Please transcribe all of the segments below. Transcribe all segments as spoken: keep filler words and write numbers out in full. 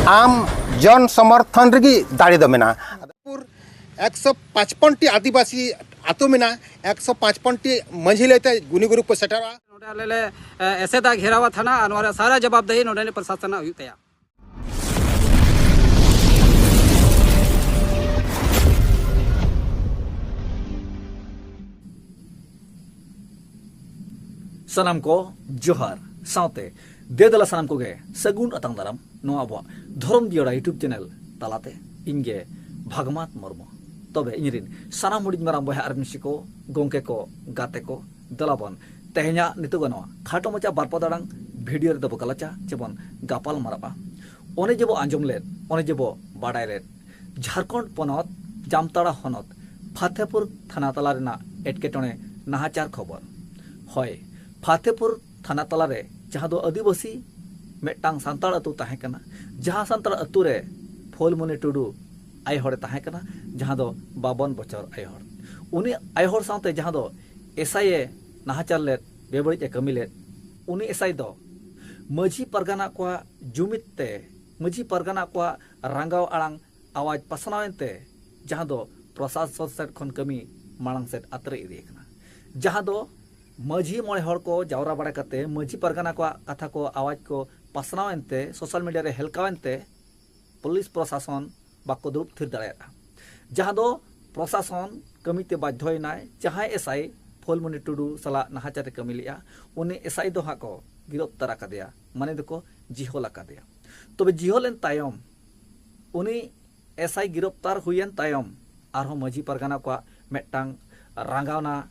ᱟᱢ ᱡᱚᱱ ᱥᱚᱢᱚᱨᱛᱷᱚᱱ ᱨᱮᱜᱮ ᱫᱟᱲᱮ ᱫᱚ ᱢᱮᱱᱟᱜᱼᱟ᱾ ᱮᱠᱥᱚ ᱯᱟᱸᱪᱯᱚᱱ ᱴᱤ ᱟᱹᱫᱤᱵᱟᱹᱥᱤ ᱟᱹᱛᱩ ᱢᱮᱱᱟᱜᱼᱟ, ᱮᱠᱥᱚ ᱯᱟᱸᱪᱯᱚᱱ ᱴᱤ ᱢᱟᱹᱡᱷᱤ ᱞᱟᱹᱭᱛᱮ ᱜᱩᱱᱤ ᱜᱩᱨᱩ ᱠᱚ ᱥᱮᱴᱮᱨᱚᱜᱼᱟ᱾ ᱱᱚᱰᱮ ᱟᱞᱮ ᱞᱮ, ᱮ, ᱮᱥᱮᱫᱟ ᱜᱷᱮᱨᱟᱣᱟ ᱛᱷᱟᱱᱟ, ᱟᱨ ᱱᱚᱣᱟ ᱨᱮᱭᱟᱜ ᱥᱟᱨᱟ ᱡᱚᱵᱟᱵᱫᱮᱦᱤ ᱱᱚᱰᱮᱱᱤᱡ ᱯᱨᱚᱥᱟᱥᱚᱱᱟᱜ ᱦᱩᱭᱩᱜ ᱛᱟᱭᱟ᱾ ᱥᱟᱱᱟᱢ ᱠᱚ ᱡᱚᱦᱟᱨ, ᱥᱟᱶᱛᱮ ᱫᱮ ᱫᱮᱞᱟ ᱥᱟᱱᱟᱢ ᱠᱚᱜᱮ ᱥᱟᱹᱜᱩᱱ ᱟᱛᱟᱝ ᱫᱟᱨᱟᱢ ᱱᱚᱣᱟ ᱟᱵᱚᱣᱟᱜ ᱫᱷᱚᱨᱚᱢ ᱡᱤᱭᱟᱹᱲᱟ YouTube ᱪᱮᱱᱮᱞ ᱛᱟᱞᱟᱛᱮ᱾ ᱤᱧ ᱜᱮ ᱵᱷᱟᱜᱽᱢᱟᱛ ᱢᱩᱨᱢᱩ᱾ ᱛᱚᱵᱮ ᱤᱧ ᱨᱤᱱ ᱥᱟᱱᱟᱢ ᱦᱩᱰᱤᱧ ᱢᱟᱨᱟᱝ ᱵᱚᱭᱦᱟ ᱟᱨ ᱢᱤᱥᱤ ᱠᱚ, ᱜᱚᱢᱠᱮ ᱠᱚ, ᱜᱟᱛᱮ ᱠᱚ, ᱫᱮᱞᱟ ᱵᱚᱱ ᱛᱮᱦᱮᱧᱟᱜ ᱱᱤᱛᱚᱜ ᱱᱚᱣᱟ ᱠᱷᱟᱴᱚ ᱢᱟᱪᱷᱟ ᱵᱟᱨ ᱯᱚᱫ ᱟᱲᱟᱝ ᱵᱷᱤᱰᱤᱭᱳ ᱨᱮᱫᱚ ᱵᱚ ᱜᱟᱞᱚᱪᱟ, ᱪᱮᱵᱚᱱ ᱜᱟᱯᱟᱞ ᱢᱟᱨᱟᱜᱼᱟ᱾ ᱚᱱᱮ ᱡᱮᱵᱚ ᱟᱸᱡᱚᱢ ᱞᱮᱫ, ᱚᱱᱮ ᱡᱮᱵᱚ ᱵᱟᱰᱟᱭ ᱞᱮᱫ, ᱡᱷᱟᱲᱠᱷᱚᱸᱰ ᱯᱚᱱᱚᱛ ᱡᱟᱢᱛᱟᱲᱟ ᱦᱚᱱᱚᱛ ᱯᱷᱟᱛᱮᱯᱩᱨ ᱛᱷᱟᱱᱟ ᱛᱟᱞᱟ ᱨᱮᱱᱟᱜ ᱮᱴᱠᱮᱴᱚᱬᱮ ᱱᱟᱦᱟᱪᱟᱨ ᱠᱷᱚᱵᱚᱨ᱾ ᱦᱳᱭ, ᱯᱷᱟᱛᱮᱯᱩᱨ ᱛᱷᱟᱱᱟ ᱛᱟᱞᱟᱨᱮ ᱡᱟᱦᱟᱸ ᱫᱚ ᱟᱹᱫᱤᱵᱟᱹᱥᱤ ᱢᱤᱫᱴᱟᱝ ᱥᱟᱱᱛᱟᱲ ᱟᱹᱛᱩ ᱛᱟᱦᱮᱸ ᱠᱟᱱᱟ, ᱡᱟᱦᱟᱸ ᱥᱟᱱᱛᱟᱲ ᱟᱹᱛᱩ ᱨᱮ ᱯᱷᱩᱞᱢᱩᱱᱤ ᱴᱩᱰᱩ ᱟᱭᱳ ᱦᱚᱲᱮ ᱛᱟᱦᱮᱸ ᱠᱟᱱᱟ, ᱡᱟᱦᱟᱸ ᱫᱚ ᱵᱟᱵᱚᱱ ᱵᱚᱪᱷᱚᱨ ᱟᱭᱳ ᱦᱚᱲ᱾ ᱩᱱᱤ ᱟᱭᱳ ᱦᱚᱲ ᱥᱟᱶᱛᱮ ᱡᱟᱦᱟᱸ ᱫᱚ ᱮᱥᱟᱭ ᱮ ᱱᱟᱦᱟᱪᱟᱨ ᱞᱮᱫ, ᱵᱮᱵᱟᱹᱲᱤᱡ ᱮ ᱠᱟᱹᱢᱤ ᱞᱮᱫ, ᱩᱱᱤ ᱮᱥᱟᱭ ᱫᱚ ᱢᱟᱹᱡᱷᱤ ᱯᱟᱨᱜᱟᱱᱟ ᱠᱚᱣᱟᱜ ᱡᱩᱢᱤᱫ ᱛᱮ, ᱢᱟᱹᱡᱷᱤ ᱯᱟᱨᱜᱟᱱᱟ ᱠᱚᱣᱟᱜ ᱨᱟᱸᱜᱟᱣ ᱟᱲᱟᱝ ᱟᱣᱟᱡᱽ ᱯᱟᱥᱱᱟᱣ ᱮᱱᱛᱮ, ᱡᱟᱦᱟᱸ ᱫᱚ ᱯᱨᱚᱥᱟᱥᱚᱱ ᱥᱮᱫ ᱠᱷᱚᱱ ᱠᱟᱹᱢᱤ ᱢᱟᱲᱟᱝ ᱥᱮᱫ ᱟᱛᱨᱮ ᱤᱫᱤ ᱟᱠᱟᱱᱟ, ᱡᱟᱦᱟᱸ ᱫᱚ ᱢᱟᱹᱡᱷᱤ ᱢᱚᱬᱮ ᱦᱚᱲ ᱠᱚ ᱡᱟᱣᱨᱟ ᱵᱟᱲᱟ ᱠᱟᱛᱮ ᱢᱟᱹᱡᱷᱤ ᱯᱟᱨᱜᱟᱱᱟ ᱠᱚᱣᱟᱜ ᱠᱟᱛᱷᱟ ᱠᱚ, ᱟᱣᱟᱡᱽ ᱠᱚ ᱯᱟᱥᱱᱟᱣ ᱮᱱᱛᱮ, ᱥᱳᱥᱟᱞ ᱢᱤᱰᱤᱭᱟ ᱨᱮ ᱦᱮᱞᱠᱟᱣ ᱮᱱᱛᱮ, ᱯᱩᱞᱤᱥ ᱯᱨᱚᱥᱟᱥᱚᱱ ᱵᱟᱠᱚ ᱫᱩᱲᱩᱵ ᱛᱷᱤᱨ ᱫᱟᱲᱮᱭᱟᱫᱼᱟ, ᱡᱟᱦᱟᱸ ᱫᱚ ᱯᱨᱚᱥᱟᱥᱚᱱ ᱠᱟᱹᱢᱤᱛᱮ ᱵᱟᱫᱽᱫᱷᱚᱭᱮᱱᱟᱭ᱾ ᱡᱟᱦᱟᱸᱭ ᱮᱥᱟᱭ ᱯᱷᱩᱞᱢᱩᱱᱤ ᱴᱩᱰᱩ ᱥᱟᱞᱟᱜ ᱱᱟᱦᱟᱪᱟᱨ ᱮ ᱠᱟᱹᱢᱤ ᱞᱮᱫᱼᱟ, ᱩᱱᱤ ᱮᱥᱟᱭ ᱫᱚ ᱦᱟᱸᱜ ᱠᱚ ᱜᱤᱨᱚᱯᱛᱟᱨ ᱟᱠᱟᱫᱮᱭᱟ, ᱢᱟᱱᱮ ᱫᱚᱠᱚ ᱡᱤᱦᱚᱞ ᱟᱠᱟᱫᱮᱭᱟ᱾ ᱛᱚᱵᱮ ᱡᱤᱦᱚᱞ ᱮᱱ ᱛᱟᱭᱚᱢ, ᱩᱱᱤ ᱮᱥᱟᱭ ᱜᱤᱨᱚᱯᱛᱟᱨ ᱦᱩᱭᱮᱱ ᱛᱟᱭᱚᱢ, ᱟᱨᱦᱚᱸ ᱢᱟᱹᱡᱷᱤ ᱯᱟᱨᱜᱟᱱᱟ ᱠᱚᱣᱟᱜ ᱢᱤᱫᱴᱟᱝ ᱨᱟᱸᱜᱟᱣᱱᱟ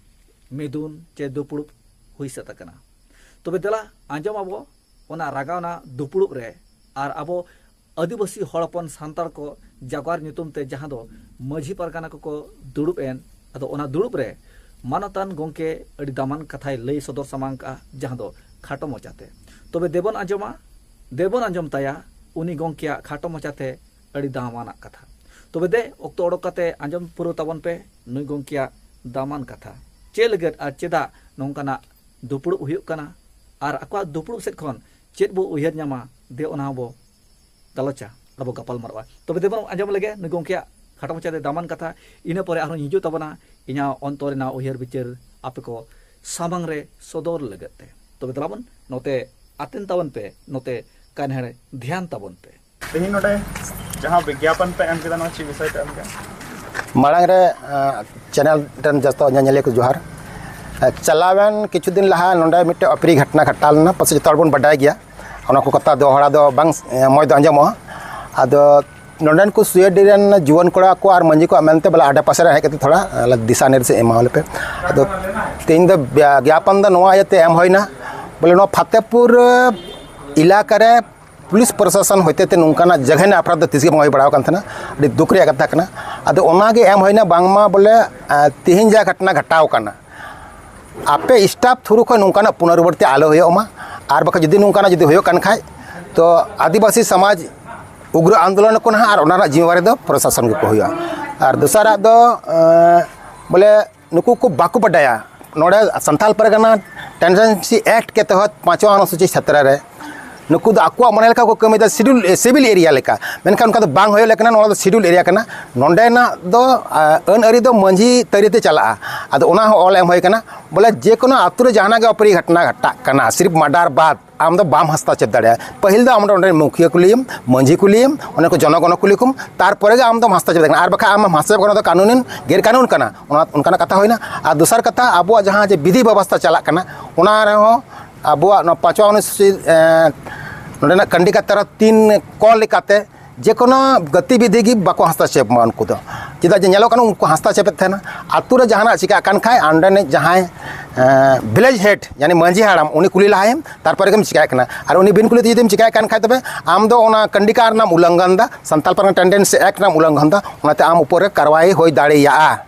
ᱢᱤᱫᱩᱱ ᱪᱮ ᱫᱩᱯᱲᱩᱵ ᱦᱩᱭ ᱥᱟᱹᱛ ᱟᱠᱟᱱᱟ᱾ ᱛᱚᱵᱮ ᱫᱮᱞᱟ ᱟᱸᱡᱚᱢ ᱟᱵᱚ ᱚᱱᱟ ᱨᱟᱸᱜᱟᱣᱱᱟ ᱫᱩᱯᱲᱩᱵ ᱨᱮ ᱟᱨ ᱟᱵᱚ ᱟᱹᱫᱤᱵᱟᱹᱥᱤ ᱦᱚᱲ ᱦᱚᱯᱚᱱ ᱥᱟᱱᱛᱟᱲ ᱠᱚ ᱡᱟᱜᱽᱣᱟᱨ ᱧᱩᱛᱩᱢ ᱛᱮ ᱡᱟᱦᱟᱸ ᱫᱚ ᱢᱟᱹᱡᱷᱤ ᱯᱟᱨᱜᱟᱱᱟ ᱠᱚᱠᱚ ᱫᱩᱲᱩᱵ ᱮᱱ, ᱟᱫᱚ ᱚᱱᱟ ᱫᱩᱲᱩᱵ ᱨᱮ ᱢᱟᱱᱚᱛᱟᱱ ᱜᱚᱢᱠᱮ ᱟᱹᱰᱤ ᱫᱟᱢᱟᱱ ᱠᱟᱛᱷᱟᱭ ᱞᱟᱹᱭ ᱥᱚᱫᱚᱨ ᱥᱟᱢᱟᱝ ᱠᱟᱜᱼᱟ, ᱡᱟᱦᱟᱸ ᱫᱚ ᱠᱷᱟᱴᱚ ᱢᱚᱪᱟᱛᱮ᱾ ᱛᱚᱵᱮ ᱫᱮᱵᱚᱱ ᱟᱸᱡᱚᱢᱟ, ᱫᱮᱵᱚᱱ ᱟᱸᱡᱚᱢ ᱛᱟᱭᱟ ᱩᱱᱤ ᱜᱚᱢᱠᱮᱭᱟᱜ ᱠᱷᱟᱴᱚ ᱢᱚᱪᱟᱛᱮ ᱟᱹᱰᱤ ᱫᱟᱢᱟᱱᱟᱜ ᱠᱟᱛᱷᱟ᱾ ᱛᱚᱵᱮ ᱫᱮ, ᱚᱠᱛᱚ ᱚᱰᱚᱠ ᱠᱟᱛᱮ ᱟᱸᱡᱚᱢ ᱯᱩᱨᱟᱹᱣ ᱛᱟᱵᱚᱱ ᱯᱮ ᱱᱩᱭ ᱜᱚᱢᱠᱮᱭᱟᱜ ᱫᱟᱢᱟᱱ ᱠᱟᱛᱷᱟ᱾ ᱪᱮᱫ ᱞᱟᱹᱜᱤᱫ ᱟᱨ ᱪᱮᱫᱟᱜ ᱱᱚᱝᱠᱟᱱᱟᱜ ᱫᱩᱯᱲᱩᱵ ᱦᱩᱭᱩᱜ ᱠᱟᱱᱟ, ᱟᱨ ᱟᱠᱚᱣᱟᱜ ᱫᱩᱯᱲᱩᱵ ᱥᱮᱫ ᱠᱷᱚᱱ ᱪᱮᱫ ᱵᱚ ᱩᱭᱦᱟᱹᱨ ᱧᱟᱢᱟ, ᱫᱮ ᱚᱱᱟ ᱦᱚᱸᱵᱚ ᱜᱟᱞᱚᱪᱟ, ᱟᱨ ᱵᱚ ᱜᱟᱯᱟᱞ ᱢᱟᱨᱟᱜᱼᱟ᱾ ᱛᱚᱵᱮ ᱫᱮᱵᱚᱱ ᱟᱸᱡᱚᱢ ᱞᱮᱜᱮ ᱱᱩᱭ ᱜᱚᱢᱠᱮᱭᱟᱜ ᱠᱷᱟᱴᱚ ᱢᱟᱪᱷᱟ ᱛᱮ ᱫᱟᱢᱟᱱ ᱠᱟᱛᱷᱟ, ᱤᱱᱟᱹ ᱯᱚᱨᱮ ᱟᱨᱦᱚᱸ ᱦᱤᱡᱩᱜ ᱛᱟᱵᱚᱱᱟ ᱤᱧᱟᱹᱜ ᱚᱱᱛᱚᱨ ᱨᱮᱱᱟᱜ ᱩᱭᱦᱟᱹᱨ ᱵᱤᱪᱟᱹᱨ ᱟᱯᱮ ᱠᱚ ᱥᱟᱢᱟᱝ ᱨᱮ ᱥᱚᱫᱚᱨ ᱞᱟᱹᱜᱤᱫ ᱛᱮ᱾ ᱛᱚᱵᱮ ᱫᱮᱞᱟ ᱵᱚᱱ ᱱᱚᱛᱮ ᱟᱛᱮᱱ ᱛᱟᱵᱚᱱ ᱯᱮ, ᱱᱚᱛᱮ ᱠᱟᱱᱦᱮᱲ ᱫᱷᱮᱭᱟᱱ ᱛᱟᱵᱚᱱ ᱯᱮ᱾ ᱛᱮᱦᱮᱧ ᱱᱚᱰᱮ ᱡᱟᱦᱟᱸ ᱵᱤᱜᱽᱜᱟᱯᱚᱱ ᱯᱮ ᱮᱢ ᱠᱮᱫᱟ, ᱱᱚᱣᱟ ᱪᱮᱫ ᱵᱤᱥᱚᱭ ᱯᱮ ᱮᱢ ᱠᱮᱫᱟ? ᱢᱟᱲᱟᱝ ᱨᱮ, ᱟᱸ, ᱪᱮᱱᱮᱞ ᱨᱮᱱ ᱡᱚᱛᱚ ᱧᱮᱧᱮᱞᱤᱭᱟᱹ ᱠᱚ ᱡᱚᱦᱟᱨ᱾ ᱟᱸ, ᱪᱟᱞᱟᱣᱮᱱ ᱠᱤᱪᱷᱩ ᱫᱤᱱ ᱞᱟᱦᱟ ᱱᱚᱰᱮ ᱢᱤᱫᱴᱮᱱ ᱚᱯᱨᱤᱭ ᱜᱷᱚᱴᱚᱱᱟ ᱜᱷᱚᱴᱟᱣ ᱞᱮᱱᱟ, ᱯᱟᱥᱮᱡ ᱡᱚᱛᱚ ᱦᱚᱲ ᱵᱚᱱ ᱵᱟᱰᱟᱭ ᱜᱮᱭᱟ᱾ ᱚᱱᱟ ᱠᱚ ᱠᱟᱛᱷᱟ ᱫᱚᱦᱲᱟ ᱫᱚ ᱵᱟᱝ, ᱟᱸ, ᱢᱚᱡᱽ ᱫᱚ ᱟᱸᱡᱚᱢᱚᱜᱼᱟ᱾ ᱟᱫᱚ ᱱᱚᱰᱮᱱ ᱠᱚ ᱥᱩᱭᱟᱹᱰᱤ ᱨᱮᱱ ᱡᱩᱣᱟᱹᱱ ᱠᱚᱲᱟ ᱠᱚ ᱟᱨ ᱢᱟᱹᱡᱷᱤ ᱠᱚᱣᱟᱜ ᱢᱮᱱᱛᱮ ᱵᱚᱞᱮ ᱟᱰᱮ ᱯᱟᱥᱮ ᱨᱮ ᱦᱮᱡ ᱠᱟᱛᱮ ᱛᱷᱚᱲᱟ, ᱟᱸ, ᱫᱤᱥᱟ ᱱᱤᱨᱫᱮᱥ ᱮᱢᱟᱣ ᱞᱮᱯᱮ᱾ ᱟᱫᱚ ᱛᱮᱦᱮᱧ ᱫᱚ ᱵᱭᱟ-, ᱜᱮᱭᱟᱯᱚᱱ ᱫᱚ ᱱᱚᱣᱟ ᱤᱭᱟᱹᱛᱮ ᱮᱢ ᱦᱩᱭᱱᱟ, ᱵᱚᱞᱮ ᱱᱚᱣᱟ ᱯᱷᱟᱛᱮᱯᱩᱨ ᱮᱞᱟᱠᱟ ᱨᱮ ᱯᱩᱞᱤᱥ ᱯᱨᱚᱥᱟᱥᱚᱱ ᱦᱚᱛᱮ ᱛᱮ ᱱᱚᱝᱠᱟᱱᱟᱜ ᱡᱟᱜᱷᱟᱱᱟ ᱚᱯᱨᱟᱫᱷ ᱫᱚ ᱛᱤᱥ ᱜᱮ ᱵᱟᱝ ᱦᱩᱭ ᱵᱟᱲᱟᱣ ᱟᱠᱟᱱ ᱛᱟᱦᱮᱱᱟ᱾ ᱟᱹᱰᱤ ᱫᱩᱠ ᱨᱮᱭᱟᱜ ᱠᱟᱛᱷᱟ ᱠᱟᱱᱟ᱾ ᱟᱫᱚ ᱚᱱᱟ ᱜᱮ ᱮᱢ ᱦᱩᱭᱱᱟ ᱵᱟᱝᱢᱟ ᱵᱚᱞᱮ, ᱟᱸ, ᱛᱮᱦᱮᱧ ᱡᱟ ᱜᱷᱚᱴᱚᱱᱟ ᱜᱷᱚᱴᱟᱣ ᱠᱟᱱᱟ, ᱟᱯᱮ ᱥᱴᱟᱯ ᱛᱷᱨᱩ ᱠᱷᱚᱱ ᱱᱚᱝᱠᱟᱱᱟᱜ ᱯᱩᱱᱚᱨᱵᱚᱨᱛᱤ ᱟᱞᱚ ᱦᱩᱭᱩᱜ ᱢᱟ᱾ ᱟᱨ ᱵᱟᱠᱷᱟᱡ ᱡᱩᱫᱤ ᱱᱚᱝᱠᱟᱱᱟᱜ ᱡᱩᱫᱤ ᱦᱩᱭᱩᱜ ᱠᱟᱱ ᱠᱷᱟᱡ, ᱛᱚ ᱟᱹᱫᱤᱵᱟᱹᱥᱤ ᱥᱚᱢᱟᱡᱽ ᱩᱜᱽᱨᱚ ᱟᱱᱫᱳᱞᱚᱱ ᱟᱠᱚ ᱱᱟᱦᱟᱜ, ᱟᱨ ᱚᱱᱟ ᱨᱮᱱᱟᱜ ᱡᱤᱢᱢᱮᱣᱟᱨᱤ ᱫᱚ ᱯᱨᱚᱥᱟᱥᱚᱱ ᱜᱮᱠᱚ ᱦᱩᱭᱩᱜᱼᱟ᱾ ᱟᱨ ᱫᱚᱥᱟᱨᱟᱜ ᱫᱚ, ᱮᱸ, ᱵᱚᱞᱮ ᱱᱩᱠᱩ ᱠᱚ ᱵᱟᱠᱚ ᱵᱟᱰᱟᱭᱟ, ᱱᱚᱰᱮ ᱥᱟᱱᱛᱟᱞ ᱯᱟᱨᱜᱟᱱᱟ ᱴᱮᱱᱰᱮᱱᱥᱤ ᱮᱠᱴ ᱠᱮ ᱛᱚᱦᱚᱛ ᱯᱟᱸᱪᱣᱟ ᱚᱱᱩᱥᱩᱪᱤ ᱪᱷᱟᱛᱨᱟ ᱨᱮ ᱱᱩᱠᱩ ᱫᱚ ᱟᱠᱚᱣᱟᱜ ᱢᱚᱱᱮ ᱞᱮᱠᱟ ᱠᱚ ᱠᱟᱹᱢᱤᱭᱮᱫᱟ, ᱥᱤᱰᱩᱞ, ᱮ, ᱥᱤᱵᱤᱞ ᱮᱨᱤᱭᱟ ᱞᱮᱠᱟ᱾ ᱢᱮᱱᱠᱷᱟᱱ ᱚᱱᱠᱟ ᱫᱚ ᱵᱟᱝ ᱦᱩᱭᱩᱜ ᱞᱮᱠᱟ ᱠᱟᱱᱟ, ᱱᱚᱣᱟ ᱫᱚ ᱥᱤᱰᱩᱞ ᱮᱨᱤᱭᱟ ᱠᱟᱱᱟ᱾ ᱱᱚᱰᱮᱱᱟᱜ ᱫᱚ, ᱟ, ᱟᱹᱱ ᱟᱹᱨᱤ ᱫᱚ ᱢᱟᱹᱡᱷᱤ ᱛᱟᱹᱨᱤ ᱛᱮ ᱪᱟᱞᱟᱜᱼᱟ᱾ ᱟᱫᱚ ᱚᱱᱟ ᱦᱚᱸ ᱚᱞ ᱮᱢ ᱦᱩᱭ ᱠᱟᱱᱟ, ᱵᱚᱞᱮ ᱡᱮᱠᱳᱱᱳ ᱟᱛᱳ ᱨᱮ ᱡᱟᱦᱟᱱᱟᱜ ᱜᱮ ᱚᱯᱨᱤᱭ ᱜᱷᱚᱴᱚᱱᱟ ᱜᱷᱚᱴᱟᱜ ᱠᱟᱱᱟ, ᱥᱤᱨᱯ ᱢᱟᱨᱰᱟᱨ ᱵᱟᱫ, ᱟᱢ ᱫᱚ ᱵᱟᱢ ᱦᱟᱥᱛᱟᱠᱷᱮᱯ ᱫᱟᱲᱮᱭᱟᱜᱼᱟ᱾ ᱯᱟᱹᱦᱤᱞ ᱫᱚ ᱟᱢ ᱫᱚ ᱚᱸᱰᱮ ᱢᱩᱠᱷᱤᱭᱟᱹ ᱠᱩᱞᱤᱭᱮᱢ, ᱢᱟᱹᱡᱷᱤ ᱠᱩᱞᱤᱭᱮᱢ, ᱚᱱᱟ ᱠᱚ ᱡᱚᱱᱚᱜᱚᱱ ᱠᱩᱞᱤ ᱠᱚᱢ, ᱛᱟᱨᱯᱚᱨᱮ ᱜᱮ ᱟᱢ ᱫᱚᱢ ᱦᱟᱥᱛᱟᱠᱷᱮᱯ ᱫᱟᱲᱮᱭᱟᱜ ᱠᱟᱱᱟ᱾ ᱟᱨ ᱵᱟᱠᱷᱟᱡ ᱟᱢ ᱦᱟᱥᱛᱟᱠᱷᱮᱯ ᱠᱟᱱᱟ ᱫᱚ ᱠᱟᱹᱱᱩᱱᱤᱱ ᱜᱮᱨ ᱠᱟᱹᱱᱩᱱ ᱠᱟᱱᱟ, ᱚᱱᱟ ᱚᱱᱠᱟᱱᱟᱜ ᱠᱟᱛᱷᱟ ᱦᱩᱭᱱᱟ᱾ ᱟᱨ ᱫᱚᱥᱟᱨ ᱠᱟᱛᱷᱟ, ᱟᱵᱚᱣᱟᱜ ᱡᱟᱦᱟᱸ ᱡᱮ ᱵᱤᱫᱷᱤ ᱵᱮᱵᱚᱥᱛᱷᱟ ᱪᱟᱞᱟᱜ ᱠᱟᱱᱟ, ᱚᱱᱟ ᱨᱮᱦᱚᱸ ᱟᱵᱚᱣᱟᱜ ᱱᱚᱣᱟ ᱯᱟᱸᱪᱣᱟ ᱚᱱᱩᱥᱩᱪᱤ, ᱮᱸ, ᱱᱚᱰᱮᱱᱟᱜ ᱠᱟᱱᱰᱤᱠᱟ ᱛᱟᱨᱟ ᱛᱤᱱ ᱠᱚ ᱞᱮᱠᱟᱛᱮ ᱡᱮᱠᱳᱱᱳ ᱜᱚᱛᱤᱵᱤᱫᱷᱤ ᱜᱮ ᱵᱟᱠᱚ ᱦᱟᱥᱛᱟᱠᱷᱮᱯ ᱢᱟ ᱩᱱᱠᱩ ᱫᱚ᱾ ᱪᱮᱫᱟᱜ ᱡᱮ ᱧᱮᱞᱚᱜ ᱠᱟᱱᱟ ᱩᱱᱠᱩ ᱦᱟᱥᱛᱟᱠᱷᱮᱯᱮᱫ ᱛᱟᱦᱮᱱᱟ᱾ ᱟᱛᱳ ᱨᱮ ᱡᱟᱦᱟᱱᱟᱜ ᱪᱤᱠᱟᱹᱜ ᱠᱟᱱ ᱠᱷᱟᱡ, ᱚᱸᱰᱮᱱᱤᱡ ᱡᱟᱦᱟᱸᱭ, ᱮᱸ, ᱵᱷᱤᱞᱮᱡᱽ ᱦᱮᱰ, ᱭᱟᱱᱤ ᱢᱟᱹᱡᱷᱤ ᱦᱟᱲᱟᱢ, ᱩᱱᱤ ᱠᱩᱞᱤ ᱞᱟᱦᱟᱭᱮᱢ, ᱛᱟᱨᱯᱚᱨᱮ ᱜᱮᱢ ᱪᱤᱠᱟᱹᱭᱮᱫ ᱠᱟᱱᱟ᱾ ᱟᱨ ᱩᱱᱤ ᱵᱤᱱ ᱠᱩᱞᱤ ᱛᱮ ᱡᱩᱫᱤᱢ ᱪᱤᱠᱟᱹᱭᱮᱫ ᱠᱟᱱ ᱠᱷᱟᱡ, ᱛᱚᱵᱮ ᱟᱢ ᱫᱚ ᱚᱱᱟ ᱠᱟᱱᱰᱤᱠᱟ ᱨᱮᱱᱟᱜ ᱩᱞᱞᱚᱝᱜᱷᱚᱱ ᱫᱟ, ᱥᱟᱱᱛᱟᱞ ᱯᱟᱨᱜᱟᱱᱟ ᱴᱮᱱᱰᱮᱱᱥᱤ ᱮᱠᱴ ᱨᱮᱱᱟᱜ ᱩᱞᱞᱚᱝᱜᱷᱚᱱ ᱫᱟ, ᱚᱱᱟᱛᱮ ᱟᱢ ᱩᱯᱚᱨ ᱨᱮ ᱠᱟᱨᱣᱟᱭ ᱦᱩᱭ ᱫᱟᱲᱮᱭᱟᱜᱼᱟ᱾